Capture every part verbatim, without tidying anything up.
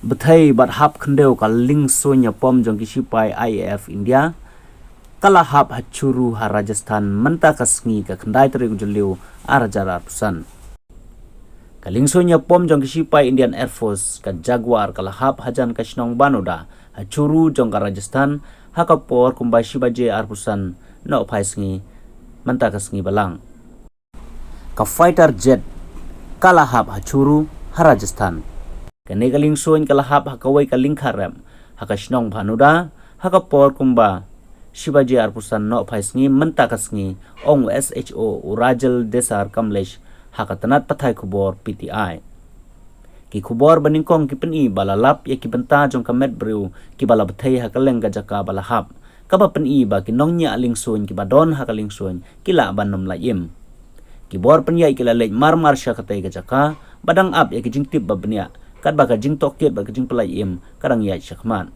Bthei bad hap khyndew ka lyngsuiñ ïapom jong ki shipai I A F India ka la hap ha Churu ha Rajasthan mynta ka sngi ka khyndai tarik u Jylliew ar hajar arphew san. Ka lyngsuiñ ïapom jong ki shipai Indian Air Force ka Jaguar ka la hap hajan ka shnong Banoda ha Churu jong ka Rajasthan ha ka por kumba shi baje arphew san nohphai sngi mynta ka sngi balang. Ka fighter jet ka la hap ha Churu ha Rajasthan. Kane ka lyngsuiñ ka la hap ha kawei ka lyngkha rep ha ka shnong Banoda ha ka por kumba shi baje arphew san nohphai sngi mynta ka sngi, ong u S H O u Rajal Desar Kamlesh ha ka tnat pathai khubor P T I. Ki khubor ba nyngkong ki pyni ba la lap ïa ki bynta jong ka met briew kiba la bthei ha kylleng ka jaka ba la hap, kaba pyni ba ki nongñiah lyngsuiñ kiba don ha ka lyngsuiñ ki lah ban nym lait im. Ki bor pynïaid ki la leit marmar sha katei ka jaka ba dang ap ïa ki jingtip ba bniah, katba ka jingtohkit bad ka jingpyllait im ka dang ïaid shakhmat.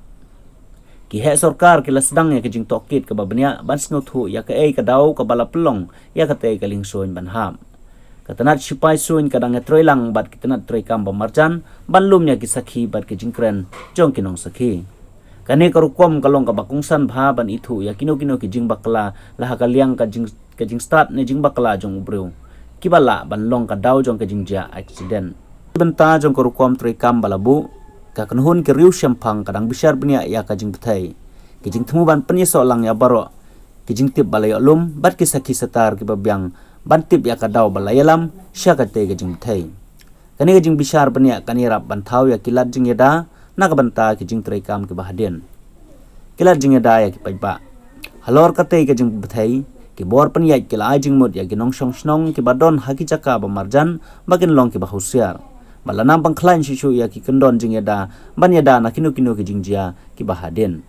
Ki heh sorkar ki la sdang ïa ka jingtohkit kaba bniah ban sngewthuh ïa kaei ka daw kaba la pynlong ïa katei ka lyngsuiñ ban hap. Ka tnat shipai suiñ ka dang ïatrei lang bad ki tnat treikam ba marjan ban lum ïa ki sakhi bad ki jingkren jong ki nongsakhi. Kane ka rukom ka long kaba kongsan bha ban ithuh ïa kino kino ki jingbakla la ha ka liang ka jing ka jingstad ne jingbakla jong u briew kiba lah ban long ka daw jong ka jingjia accident. Bynta jong ka rukom treikam ba la buh, ka kynhun ki riew shemphang ka dang bishar bniah ïa ka jingbthei. Ki jingthmu ban pynïasoh lang ïa baroh ki jingtip ba la ïoh lum bad ki sakhi satar kiba biang ban tip ïa ka daw ba la ïalam sha katei ka jingbthei. Kane ka jingbishar bniah kan ïarap ban thaw ïa ki lad jingïada na ka bynta ki jingtreikam kiba hadien. Ki lad jingïada ïa ki paidbah. Halor katei ka jingbthei, ki bor pynïaid ki la ai jingmut ïa ki nongshong shnong kiba don ha ki jaka ba marjan ba kin long kiba husiar, ba la nang pangkhlaiñ shuh shuh ïa ki kyndon jingïada ban ïada na kino kino ki jingjia kiba hadien.